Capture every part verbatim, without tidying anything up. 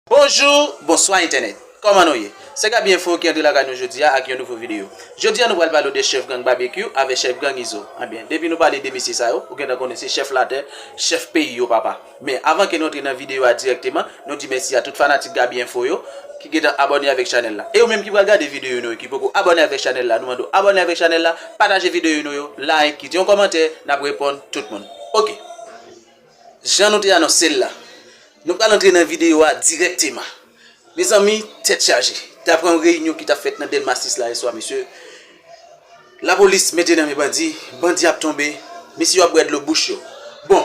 Bonjou, bonswa entènèt. Kòman nou ye? Se Gaby Info ki antre lakay nou jodi a ak yon nouvo videyo. Jodi a nou pral pale w de chèf gang Babekyou avèk chèf gang Izo. Ebyen, depi nou pale de mesye sa yo, ou gentan konnen se chèf latè, chèf peyi yo papa. Men avan ke nou antre nan videyo a dirèkteman, nou di mèsi a tout fanatik Gaby Info yo ki gentan abòne avèk chanèl la. E ou menm ki pral gade videyo nou yo ki poko abòne avèk chanèl la, nou mande w abòne avèk chanèl la, pataje videyo nou yo, like, kite yon kòmantè, n ap reponn tout moun. Oke. Jan nou te anonse l la, nou pral antre nan videyo a dirèkteman. Mezanmi, tèt chaje. Daprè yon reyinyon ki t ap fèt nan Dèlma sis la yèswa, mesye, lapolis mete nan men bandi, bandi ap tonbe, mesye yo ap bwè dlo bouch yo. Bon,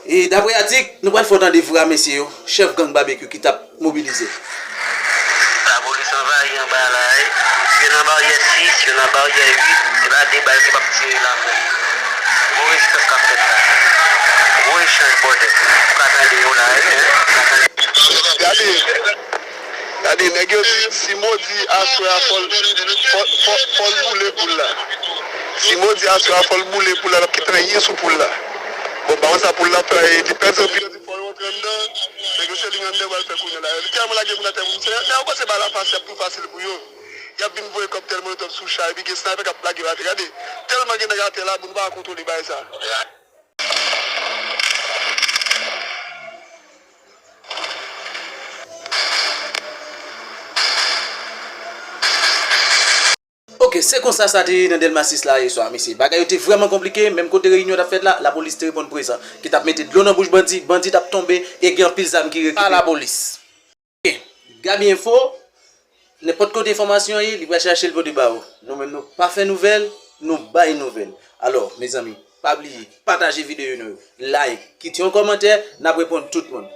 e daprè atik, nou pral fè w tande vwa mesye yo, chèf gang Babekyou ki t ap mobilize. Lapolis anvayi anba la, wi. Yo nan baryè sis, yo nan baryè uit, se pa de bal ki p ap tire la. Gwo rezistans k ap fèt la. Gwo echanj bòdè. Ou ka tande yo la, wi, hein? Ou ka tande. Gade, gade, nèg yo di, Simo di aswè a fò l, fò, fò, fò l boule poul la. Simo di aswè a fò l boule poul la, l ap kite anyen sou poul la. Bon, pa wè sa poul la ap fè, li pèse anpil. Fò yo rantre anndan, nèg yo se liy anndan yo pral fè kounye a la. Yo literalman lage moun atè pou misye. Lè yo panse bagay la fasil, ap tou fasil pou yo. Y ap vin voye kòktèl molotòf sou cha, epi gen snaypè k ap lage yo atè. Gade, tèlman gen nèg atè la, moun pa ka kontwole bagay sa. Oke, se konsa sa te ye nan Dèlma sis la yèswa, mesye. Bagay yo te vrèman konplike, menm kote reyinyon t ap fèt la, lapolis te reponn prezan. Ki t ap mete dlo nan bouch bandi, bandi t ap tonbe, e gen anpil zam ki rekipere pa lapolis. Oke, Gaby Info, nenpòt kote enfòmasyon ye, li pral chache l pote ba ou. Nou menm nou pa fè nouvèl, nou bay nouvèl. Alò, mezanmi, pa bliye, pataje videyo nou yo, like, kite yon kòmantè, n ap reponn tout moun.